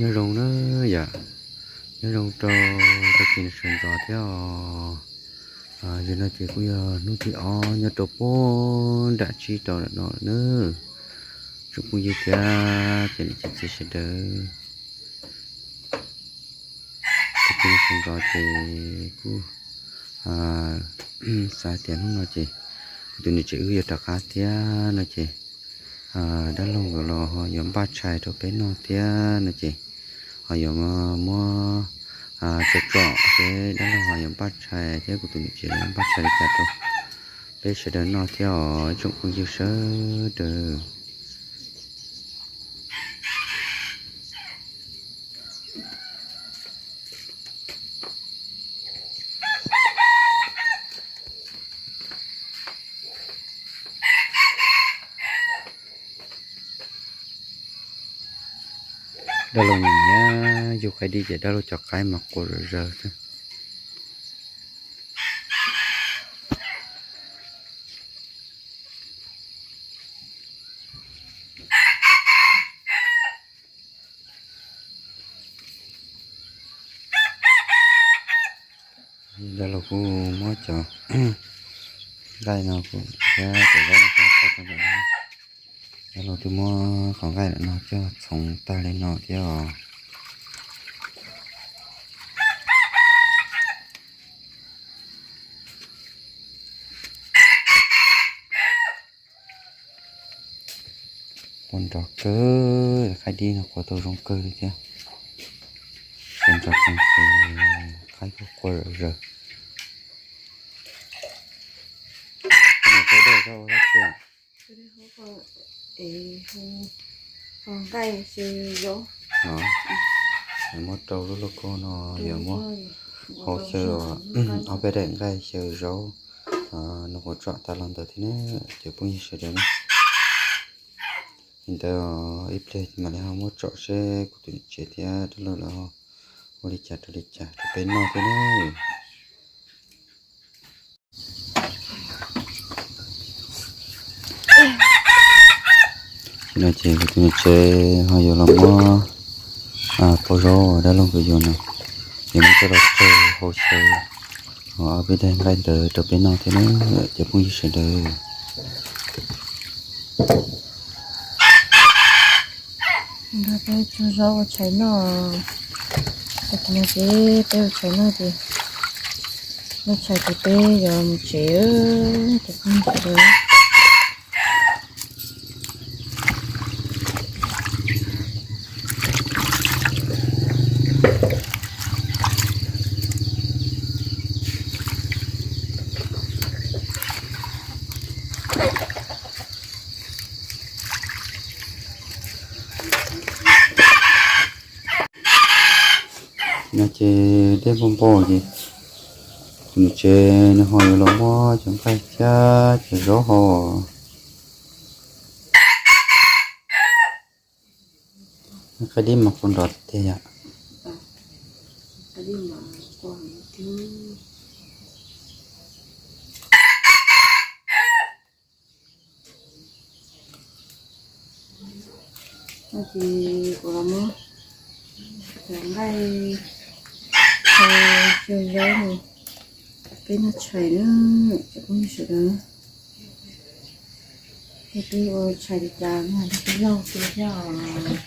Nyob zoo na yom, nyob zoo rau tag kis sawv ntxov thiab os. Yog no ces kuj yog hnub thib ob nyob rau puag nram tsib rau no na. Tsoom phooj ywg thiab cov niam cov txiv sawv daws, tag kis sawv ntxov ces kuj xav tias hnub no ces kuv tus niam tsev wb yuav rov qab thiab no ces dab laug nkawd los ho yuav npaj tshais rau peb noj thiab no ces ho yuav muab tsom tsom seb dab laug ho yuav npaj tshais thiab kuv tus niam tsev yuav npaj tshais li cas rau peb sawv daws noj thiab os tsoom phooj ywg sawv daws. Dab laug nyiam yug qaib dib ces dab laug cov qaib mas qua zom zaws xwb. Dab laug kuj muab cov nqaij no kuj thiab cov zaub no coj tso rau ntawm no. Dab laug twb muab qhov nqaij ntawm no coj txhoov tag li no thiab os. Qua nrov kawg, qaib dib no qua tau zoo kawg li thiab. Sawv ntxov ces qaib kuj qua zom zaws. Muab rau lub lauj kaub no, yog muab hau xyaw ob peb daim nqaij xyaw zaub, nws kuj tsom tas los ntawd thiab na, cov phooj ywg sawv daws na. Li ntawd ib pliag mam li ho muab tsom seb kuv tus niam tsev thiab dab laug lawv ua li cas rau li cas rau peb noj thiab na. Tam sim no ces kuv tus niam tsev ho yuav los muab pob zaub dab laug nkawd yuav no, yuav muab coj los tsau hau xyaw ob peb daim nqaij ntawd rau peb noj thiab na, cov phooj ywg sawv daws. Nrog peb tsau zaub ua tshais noj. Tam sim no ces peb ua tshais noj ces noj tshais ces peb yuav mus tsev, cov phooj ywg sawv daws. No ces dej npau npau ces kuv niam tsev nws ho yuav los muab cov nqaij thiab cov zaub hau. Qaib dib mas qua nrov tiag tiag yom. No ces kuv los muab cov nqaij, cov zaub no peb noj tshais na, cov phooj ywg sawv daws. Peb ua tshais li cas no peb noj xwb thiab os.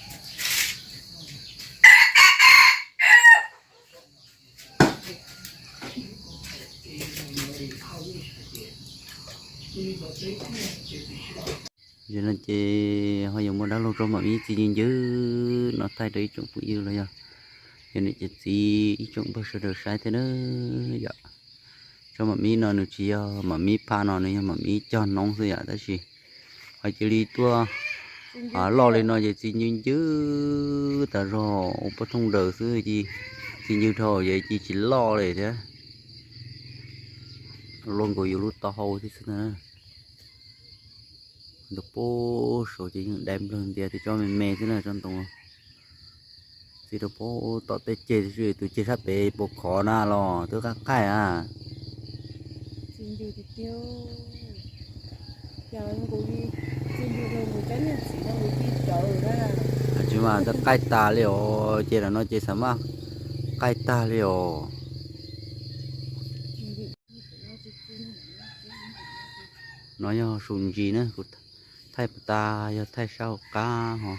Yog no ces ho yuav muab dab laug tsob mam mib txiv ncw ncwb no thaij rau ib tsoom phooj ywg los yog yog niam cov txiv ib tsoom pawg sawv daws saib thiab na yom. Tsob mam mib no nws tsis yog mam mib phaj no, nws yog mam mib cog noob xwb yom, tab sis ho cia li tuaj loj li no ces txiv ncw ncwb tas zog ua poj thooj daws xwb ces txiv ncw dhau ces cia tsis loj li thiab. Luaj nkaus yus lub taub hau thiab xwb na. Ntoo pub saud ces yeej dai nplawg ntias tias tsob me me xwb na tsob ntoo. Txij rau pub tom tej ceg, tus ceg sab pem puas khov na los twb qab qaij a. Txiv ncw tiag tiag. Cas nkaus li txiv ncw rau nkaus cov niag txiv no nkaus ci cawv na. Mas qaij tas li os, ces lam no ces xav mas qaij tag li os. No yog saum ntsis na, kuv thaij pas tas yog thaij sab hauv qab ho,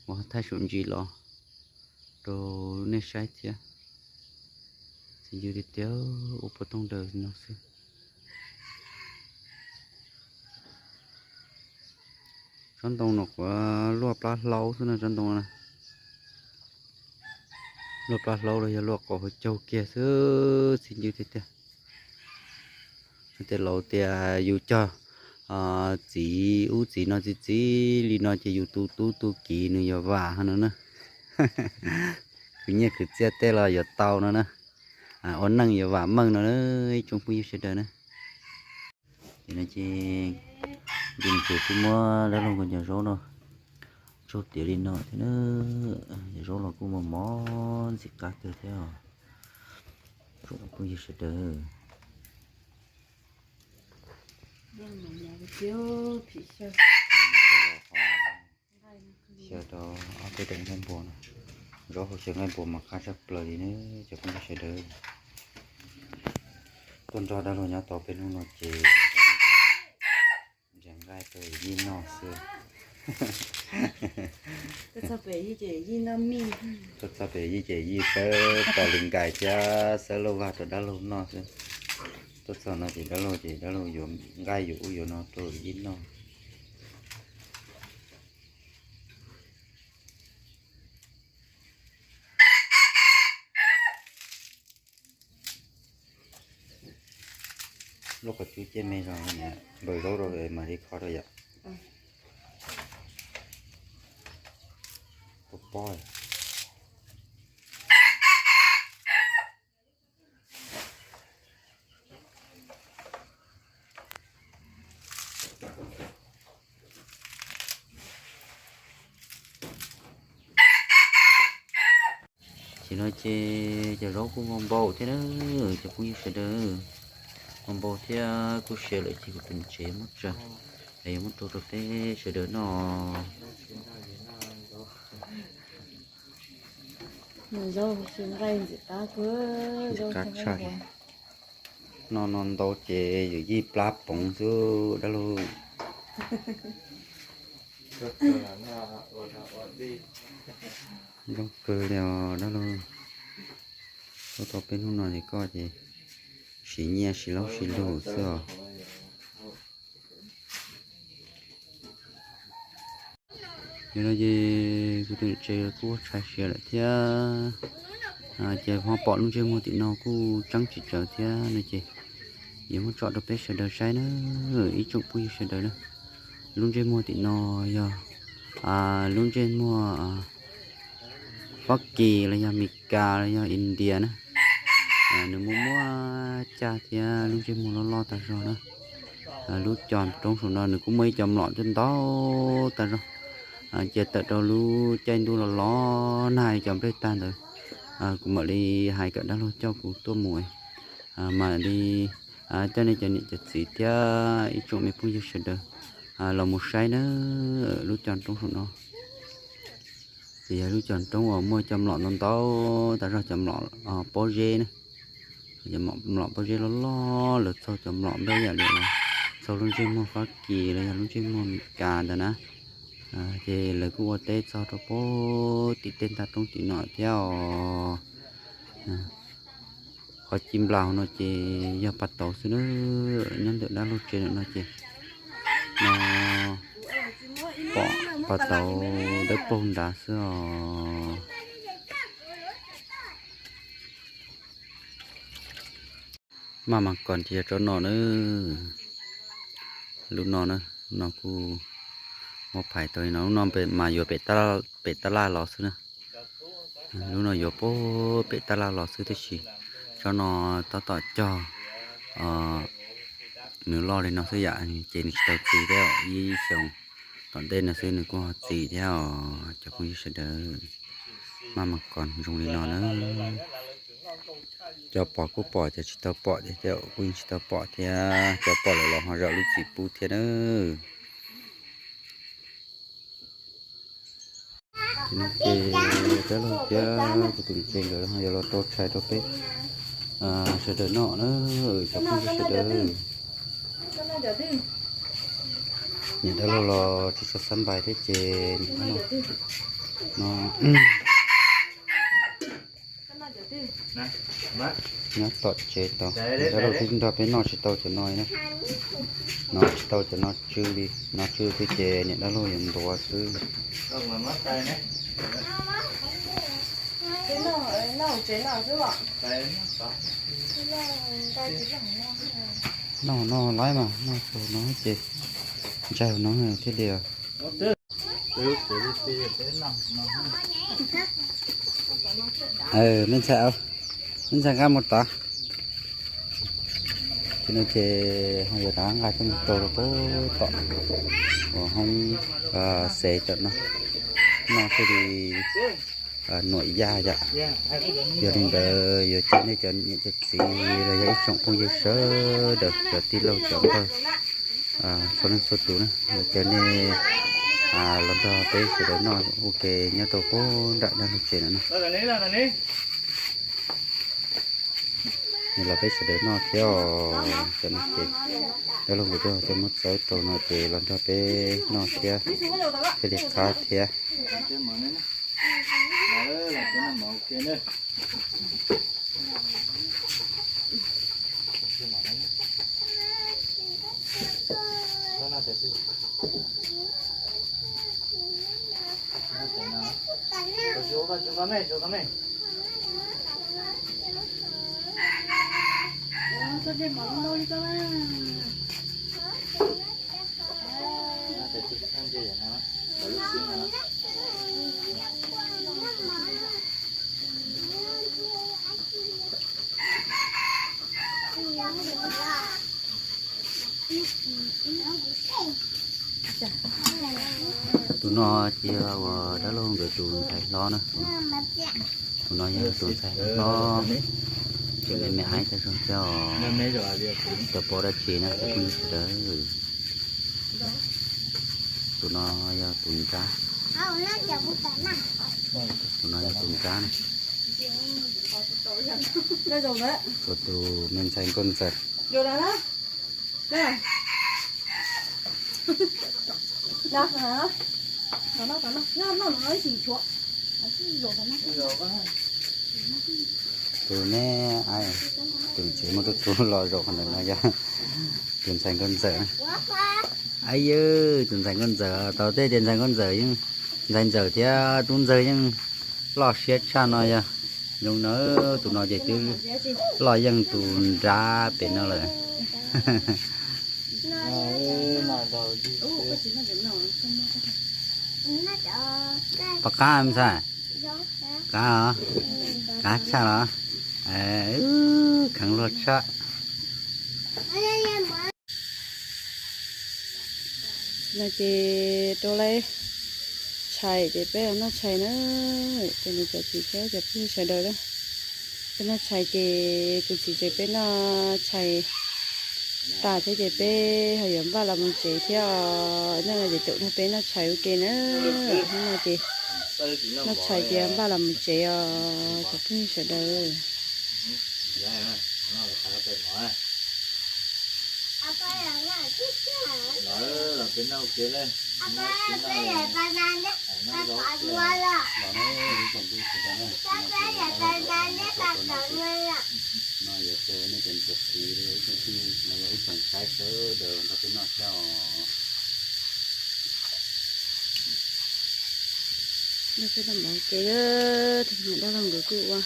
uas thaij saum ntsis los rau nej saib thiab. Txi ncw tiag tiag, ua puas toog daws no xwb. Tsob ntoo no quav luaj plab hlaub xwb no, tsob ntoo na. Luaj plab hlaub los yog luaj qos hauv caug kiag xwb, txi ncw tiag tiag. Tej laus tias yus cog txiv ub txiv no txiv txiv li no ces yus tu tub tu kiv nws yuav vam no na. Khwv nyiaj khwv txiaj tej los yuav tau no na. Ua neej yuav vam meej no na, ib tsoom phooj ywg sawv daws na. Ces no ces nce mus tsev twb muab dab laug nkawd cov zaub no tsaug tiav li no thiab na. Cov zaub los kuj mos mos ntxim qab kawg thiab os, tsoom phooj ywg sawv daws. Xyaw rau ob peb daim nqaij npua no, zaub hauv xyaw nqaij npua mas qab tshaj plaws li na, cov phooj ywg sawv daws. Tuaj nrog dab laug nyob tau peb hnub no ces nrhiav nqaij rau yij noj xwb. Tuaj txog pem yij ces yij sawb pom li nkais thiab sawb lauj vag rau dab laug noj xwb. Tuaj txog no ces dab laug ces dab laug yuav nqaij yuav ub yuav no rau yij noj. Lub qhov cub ciaj me zog, npawg zaub rau mam li kho rau yom. Pob pob. Ces no ces cov zaub kuj npau npau thiab na, cov phooj ywg sawv daws, npau npau thiab kuj siav lawm ces kuv tus niam tsev muab tsaws, es yuav muab rau rau peb sawv daws noj. Ntxim qab tshaj li. Noj no ntau ces yawm yij plab poov xwb dab laug. Zoo kawg li os dab laug. Tuaj tau peb hnub no ces koj ces siv nyiaj siv laub siv lug xwb os. Yog no ces kuv tus niam tsev kuj ua tshais siav lawm thiab, ces ho pom lub ntsej muag tim no kuj tseeb tsis tsawg thiab no ces yuav muab tso rau peb sawv daws saib na, ib tsoom phooj ywg sawv daws na. Lub ntsej muag tim no yog lub ntsej muag Fab Kis los yog Mes Kas los yog India na. Nws muaj muaj caj thiab lub ntsej muag loj loj tas zog na. Lub cov roob saum no nws kuj muaj ib co mlom coj ntau tas zog. Cia tawm rau lub caij ntuj los los nag cov nplej tag ntawd, kuv mam li hais kom dab laug coj kuv tuaj mus, mam li coj nej cov niam cov txiv thiab ib tsoom me phooj ywg sawv daws los mus saib na. Lub cov roob saum no ces yog lub cov roob uas muaj cov mlom ntau ntau tas zog, cov mlom pob zeb na. Cov mlom pob zeb loj loj, lawv txaug cov mlom npaj yam li txaug lub ntsej muag Fab Kis los yog lub ntsej muag Mes Kas ntawd na. Ces lawv kuj ua teb txog rau pem tim tej ntag roob tim no thiab os. Qhov ci nplas hauv no ces yog pas tauv xwb na. Nyob ntawm dab laug tsev ntawm no ces no pom pas tauv dawb paug nrad xwb os. Maj mas kom ntsia tsob no na. Lub no na, no kuj muab phais tau li no, lub no mas yuav pem tab laj los xwb na. Lub no yuav pem tab laj los xwb tiam sis tsob no tab tom cog nws loj li no xwb yam ces nws tsis tau txi thiab, ib xyoo tom ntej no xwb nws kuj ho txi thiab os cov phooj ywg sawv daws. Maj mas kom zoo li no na. Cov pom kuj pom, cov tsis tau pom tiag tiag kuj yeej tsis tau pom thiab, cov pom lawm los ho zaum lub txim pub thiab na. Ces dab laug thiab kuv tus txiv nkawd yuav los tau tshais rau peb sawv daws noj na, cov phooj ywg sawv daws. Niam dab laug los tsis tshua xab npais thiab ces niam dab laug no nyob tom tsev tau. Niam dab laug twb nrog peb noj tsis tau cov no na, noj tsis tau cov no tsw li, no tsw twb ces niam dab laug yuav ntuav xwb. Noj no laib mas noj tau no ces ntsaig no thiaj li. Me ntxhais, me ntxhais nqa mus tod. Ces no ces ho yuav rov nqa coj mus rau rau pem tom uas hoob xev tom no, noj thiaj li nuam yaj yom. Yog li ntawd yuav caw nej cov niam cov txiv los yog ib tsoom phooj ywg sawv daws, cov tij laug cov npawg, txhua leej txhua tus na, yuav caw nej los nrog peb sawv daws noj ua ke nyob rau pem nram dab laug tsev no na. Nws los peb sawv daws noj thiab os. Cov no ces dab laug nkawd twb coj muab txawb tau no ces los nrog peb noj thiab, thiaj li qab thiab. Tus no ces yog uas dab laug nkawd tus ntxhais hlob na. Tus no yog tus ntxhais hlob, tseem me me aiv tag zog thiab os. Cov pom dab tsi na cov phooj ywg sawv daws. Tus no yog tus nrab. Tus no yog tus nrab na. Tus me ntxhais nkauj ntxawm. Tus me, tus txiv muaj tub tub los zaum qhov ntawd no yog tus ntxhais nkauj ntxawm. Aib yawg, tus ntxhais nkauj ntxawm, tau tej tias ntxhais nkauj ntxawm yeej, ntxhais ntxawm thiab tub ntxawg yeej loj siab tshaj no yog. Zoo na, tus no ces twb loj yeej tus nrab pem no lawm. Pom qab me ntxhais? Qab os, qab tshaj los? Kheev luag tshaj. No ces rau lawv tshais ces peb los noj tshais na. Ces nws cov txiv thiab cov phooj ywg sawv daws na, peb noj tshais ces tus txiv tsev peb noj tshais tas thiab ces peb ho yuav npaj los mus tsev thiab os. Nyob no ces tam no peb noj tshais ua ke na. Hnub no ces noj tshais ces npaj los mus tsev os cov phooj ywg sawv daws. No yog cov niam cov txiv, ib tsoom phooj ywg los yog ib tsoom saib sawv daws nrog peb noj thiab os. Noj peb noj mov ua ke, tus niam dab laug nkawd kuj ua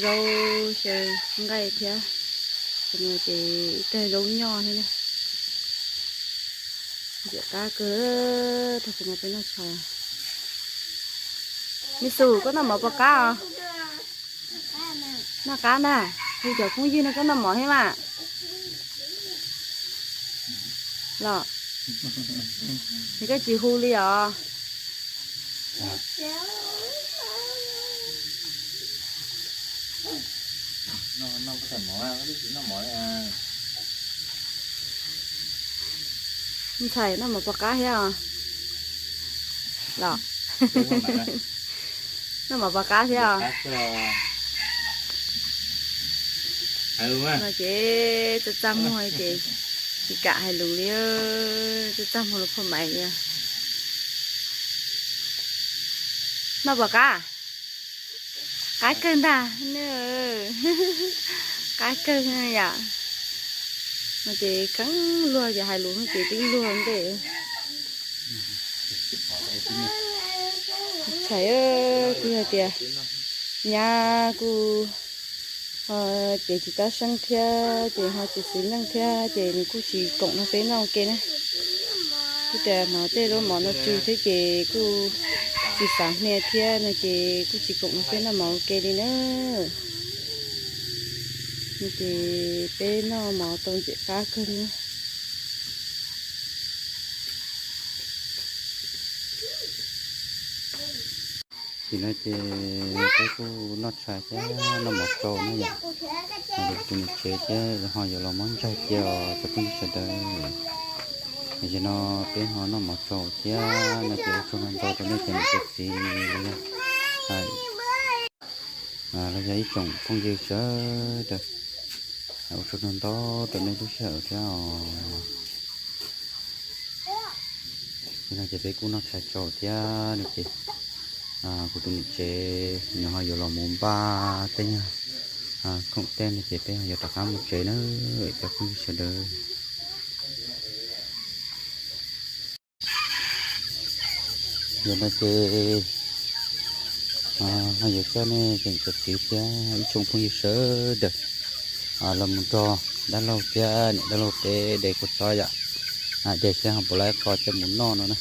zaub xyaw nqaij thiab, tus no ces ib tag zaub nyoj thiab na. Ntxim qab kawg, tag tus no peb noj tshais. Me xus, koj noj mov puas qab os? Noj qab ntag. Hu cov phooj ywg no koj noj mov thiab mas. Los, es koj tsis hu li os? Ntxhais, noj mov puas qab thiab os? Los. Noj mov pom qab thiab os. No ces txaj txaj muag ces tsis kam hais lus li, txaj txaj muag los phoj mais li. Noj pom qab, qab kawg ntag, qab kawg yom. No ces kheev luag ces hais lus ces twb luag ntej. Tshais, kuv yog tias nyab kuj ces tsis tab seeb thiab ces ho tsis xis neej thiab ces nws kuj tsis koom nrog peb noj ua ke na. Kuj tias hnov tej zaub mov no tsw thiab ces kuj tsis xav hnia thiab no ces kuj tsis koom nrog peb noj mov ua ke li na. No ces peb noj mov tau ntxim qab kawg li. Tam sim no ces peb kuj noj tshais thiab noj mov tsau na yom. Tus niam tsev thiab ho yuav los muab ntsaig cia os cov phooj ywg sawv daws. Tam sim no peb ho noj mov tsau thiab no ces ua tsaug ntau ntau rau nej cov niam cov txiv los yog, los yog ib tsoom phooj ywg sawv daws. Ua tsaug ntau ntau rau nej lub sij hawm thiab os. Tam sim no ces peb kuj noj tshais tsau thiab no ces kuv tus niam tsev nws ho yuav los mus npaj tej nyuag khoom tej no ces peb ho yuav rov qab mus tsev na cov phooj ywg sawv daws. Yog no ces ho yuav coj nej cov niam cov txiv thiab ib tsoom phooj ywg sawv daws los mus nrog dab laug thiab niam dab laug peb de kua txob yom. De thiab ho puas laib qho coj mus noj no na.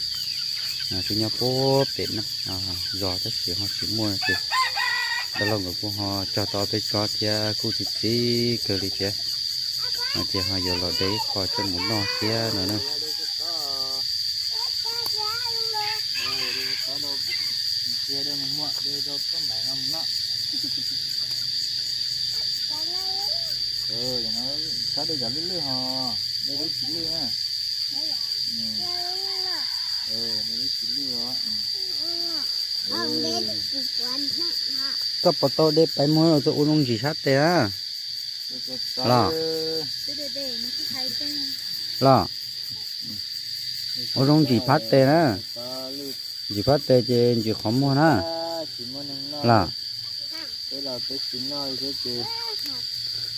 Twb nyob puag pem zos tab sis ho tsis muaj ces dab laug nkawd kuj ho cog tau peb tsob thiab kuj txi txiv kawg li thiab. Ces ho yuav los de ib qho coj mus noj thiab no na. Tsob de cov lwj lwj ho, de lub tsis lwj na. De lub tsis lwj os. Koj puas tau de pais muag rau ua zoo ntsis phab tes na? Los, los, ua zoo ntsis phab tes na. Ntsis phab tes ces ntsis qhov muag na. Los,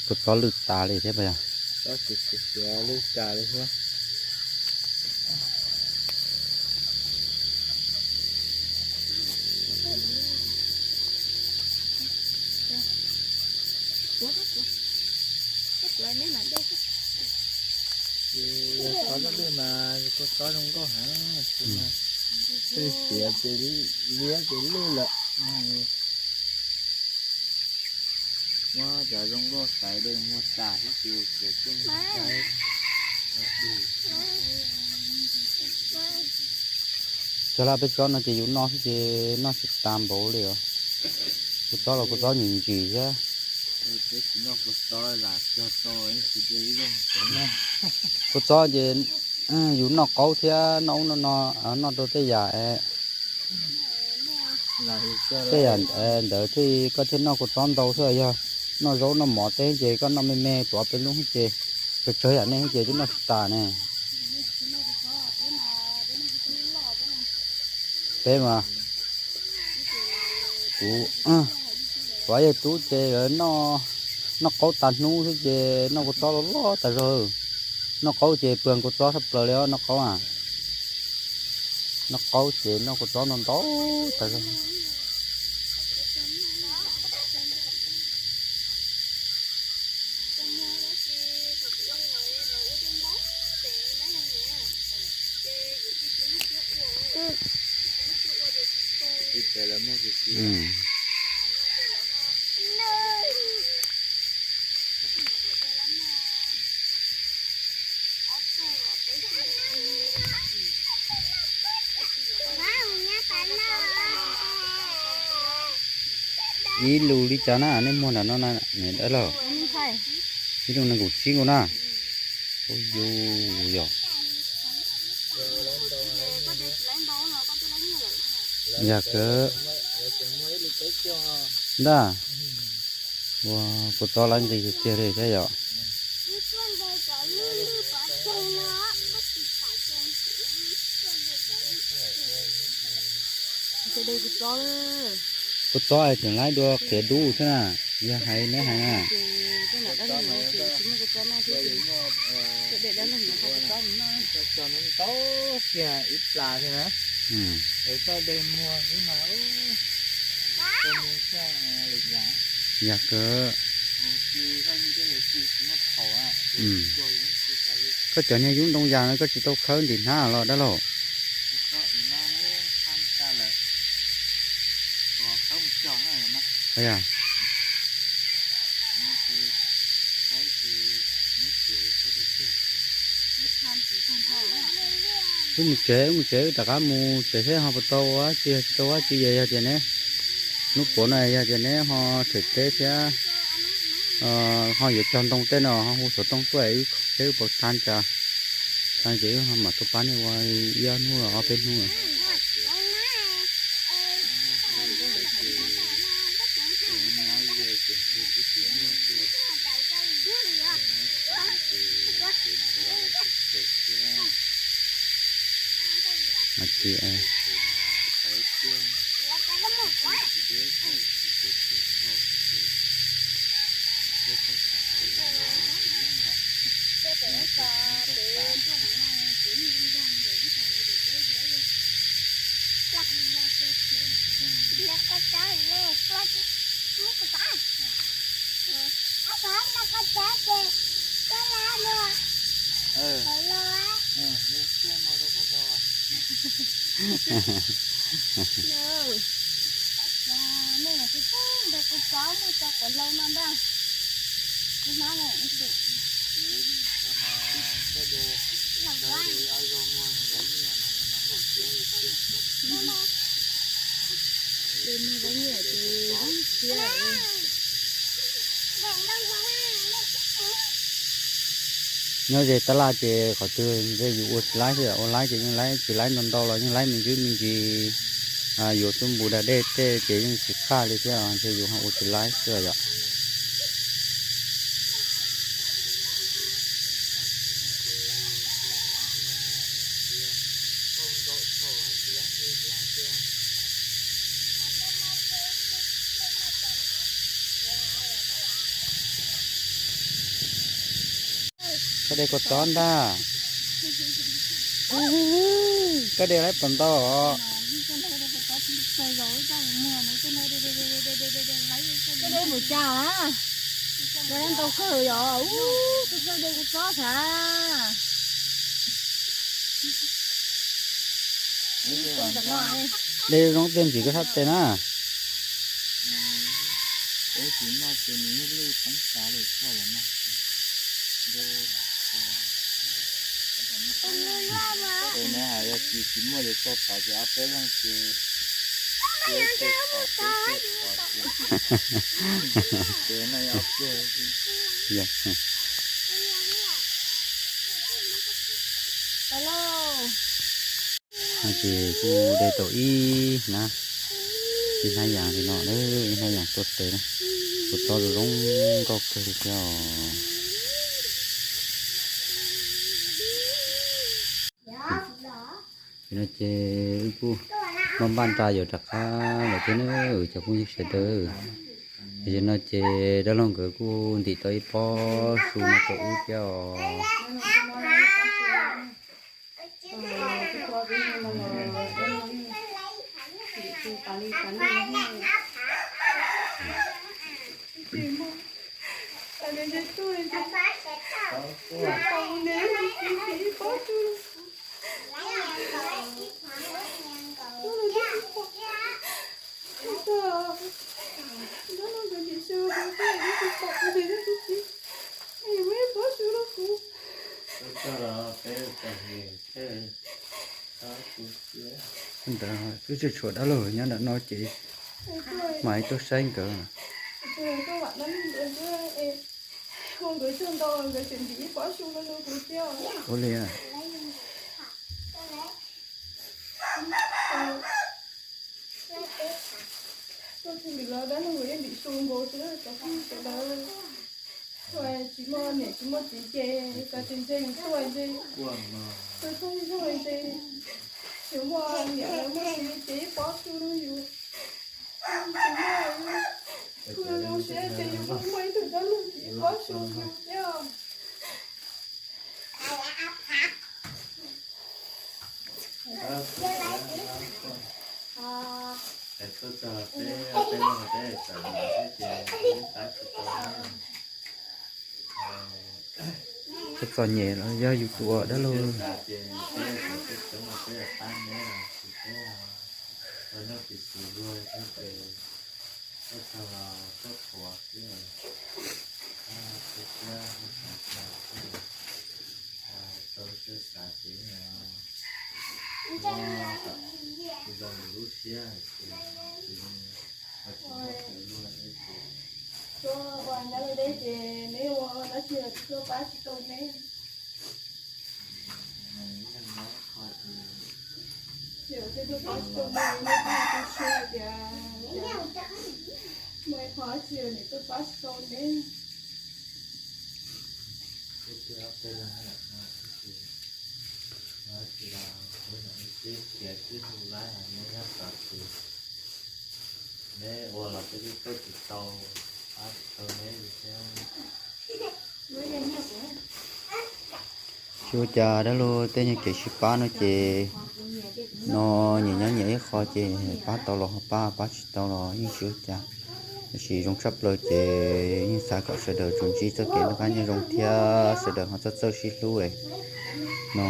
kua txob lwj tas li thiab pas yog? Kua txob zoo nkauj heev, tej xiav ces liab ces lwj lawm. Muab cov zoo nkauj xaiv de muag tas xwb ces kuv thiaj li. Cov laj peb tsob no ces yus noj xwb ces noj tsis tas npaum li os. Kua txob los kua txob ntsim ntsim thiab. Kua txob ces yus noj qaub thiab noj ub noj no, noj rau tej yam, tej yam ntawd thiaj koj thiaj noj kua txob ntau xwb. Yog noj zaub noj mov tej ces koj noj me me tuav peb lub ces tsawg tsawg yam nej ces twb noj tsis tas ne. Peb mas, kuv, kuv yawg tub ces lawv noj qaub tas hnub xwb ces noj kua txob loj loj tas zog. Noj qaub ces pw kua txob tshaj plaws li os, noj qaub a. Noj qaub ces noj kua txob ntau ntau tas zog. Ib lus li cas na nej muag nram no na, niam dab laug? Ib lus nees nkaum tsib nkaus na. Ub yus yog. Yog kawg ntag. Ua, kuv txob lawv nqis tiag tiag li thiab yom. Kuv txob es tseem laib dua qiav dub thiab na. Yog hais neb hais na. Yog kawg. Koj cov niag yub ntoo yas no koj tsis tau khawb ntim hnab los dab laug? Wb mus tsev, wb mus tsev, wb rov qab mus tsev seb ho puas tau ua tsi, yog tsis tau ua tsi ces yog tias neb, hnub puav no yog tias neb ho them teb thiab ho yuav cog ntoo tej no ho hu xov tooj tuaj seb wb puas tag cas. Tag ces wb mam tuaj pab nej ua ib ob hnub los ob peb hnub lawm. Nyob ze tab laj ces qhov twg ntshe yus ua tsis laib xwb, ua laib ces yeej laib, tsis laib ntau ntau los yeej laib me ntsis me ntsis. Yuav tuaj npus da dej tej ces yeej tsis qaj li thiab, ntshe yus ho ua tsis laib xwb yom. Koj de kua txob ntag. Koj de laib puas ntau os? Koj de mus cas na? Koj de ntau kawg yom. Ub, koj txawj de kua txob xav. De zoo tiag ntxim koj sab tes na. No ces kuj de tau ib hnab, ib hnab yas li no, ib hnab yas tuaj tes na. Kua txob zoo zoo nkauj kawg li thiab os. Ces no ces wb kuj npaj npaj nra yuav rov qab lawm thiab na cov phooj ywg sawv daws. Ces no ces dab laug nkawd kuj ntim tau ib pob su no rau wb thiab os. Ntawd twb tsis tshuav dab laug nyob nram no ces mam tuaj saib nkawd. Ua li. Dab laug yeej ntim su nkaus xwb, cov phooj ywg sawv daws. Tsis muaj niam tsis muaj txiv ces txawm tsis ntseeg tuaj ntshe, tuaj txog ib zaug ntshe yus muaj niam muaj txiv ces ib pob su rau yus. Tsis muaj, kuj zoo siab tias yus muaj ib tug dab laug ces ib pob su yus thiab. Txom txom nyem los yog yus tus dab laug. Tuaj ua nyab laj deb ces neb ua dab tsi los twb tuaj pab tsis tau neb. Ces twb tuaj pab tsis tau neb, neb twb tu siab hais tias muaj ib qho dab tsi los neb tuaj pab tsis tau neb. Neb ua los peb twb tuaj tsis tau, pab tsis tau neb li thiab. Tsis ua cas dab laug, tej nyuag kev sib pab no ces no nyias nyob nyias ib qho ces pab tau los ho pab, pab tsis tau los yeej tsis ua cas. Tab sis zoo tshaj plaws ces yeej xav kom sawv daws tsuas ntsib txoj kev noj qab nyob zoo thiab sawv daws ho txawj txawj sib hlub no.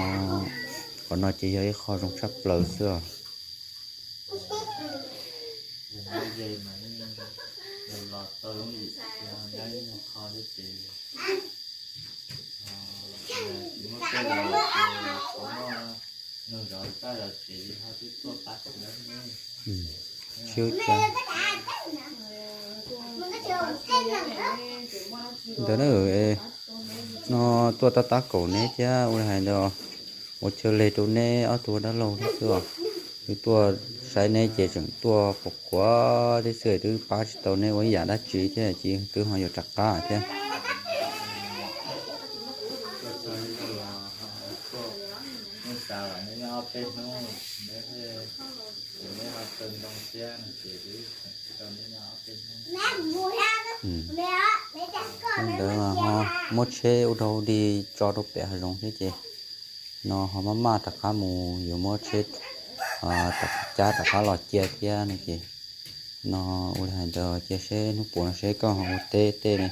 Qhov no ces yog ib qho zoo tshaj plaws xwb os. Sib ua cas ntawd na. No tuaj tab tab kaum neb thiab ua li hais ntawd, ua chaw leg rau neb ob tug dab laug thiab xwb os. Twb tuaj saib neb ces tseem tuaj quav quav thiab xwb, twb pab tsis tau neb ua ib yam dab tsi thiab, ces twb ho yuav rov qab thiab. Ntawd ho muab tsheb ua dog ua dig tso rau pem hav zoov thiab ces no ho maj maj rov qab mus yuav muab tsheb cab rov qab los cia thiab no ces no ua li hais ntawd cia seb hnub puas no seb koj ho ua teb tej ne,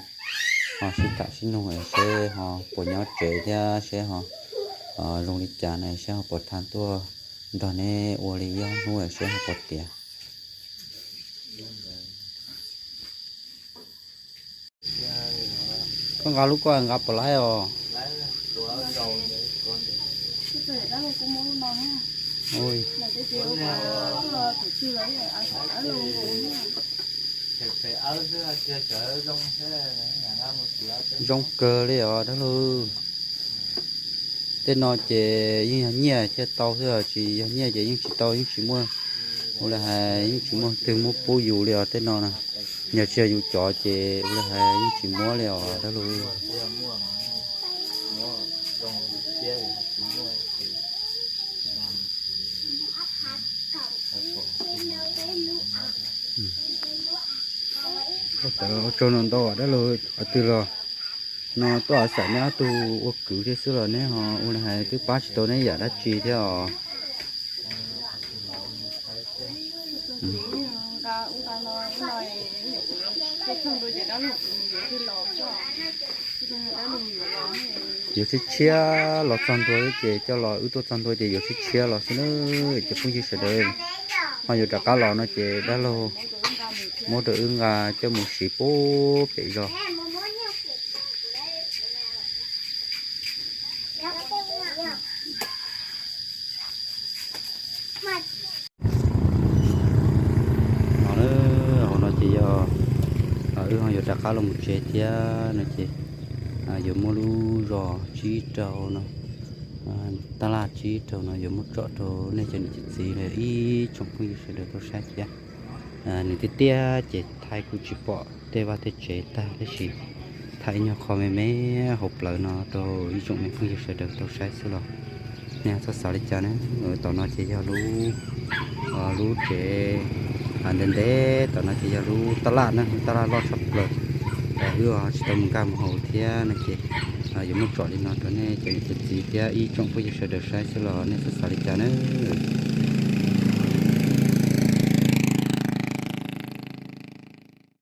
ho sib tham sib nug seb ho puas nyob tsev thiab seb ho zoo li cas ne, seb ho puas tau tuaj nrog neb ua li ib ob hnub seb ho puas tiav. Koj nqa lub koj nqa puas laib os? Zoo kawg li os dab laug. Tej no ces yeej yog nyiaj thiaj tau xwb, tsis yog nyiaj ces yeej tsis tau, yeej tsis muaj, ua li hais yeej tsis muaj twg muab pub yus li os tej no na. Yog tsis yog yus cov ces ua li hais yeej tsis muab li os dab laug. Ua tsaug ntau ntau dab laug, qhov twg los no tuaj xav neb ob tug ua kwv thiab xwb los neb ho ua li hais twb pab tsis tau neb yam dab tsi thiab os. Yuav tshiab tshiab los txog ntua ces coj los, wb tuaj txog ntua ces yuav tshiab tshiab los xwb na. Ces phooj ywg sawv daws ho yuav rov qab los no ces dab laug muab rau wb nqa coj mus siv pub pem zos. No, hauv no ces yog wb ho yuav rov qab los mus tsev thiab no ces yuav muab lub zos tsib rau no, tab laj tsib rau no yuav muab tsom rau nej cov niam cov txiv ib tsoom phooj ywg sawv daws tau saib thiab. Nws tiaj tiaj ces thaij kuj tsis pom tej vaj tej tsev tag, tab sis thaij ib nyuag qho me me hauv plawv no rau ib tsoom me phooj ywg sawv daws tau saib xwb los nej txhob xav li cas na. Tom no ces yog lub, lub tsev ntev ntev, tom no ces yog lub taj laj na, lub taj laj loj tshaj plaws. Wb tsis tau mus nkag mus hauv thiab no ces yuav muab tsom li no rau nej cov niam cov txiv thiab ib tsoom phooj ywg sawv daws saib xwb los nej txhob xav li cas na.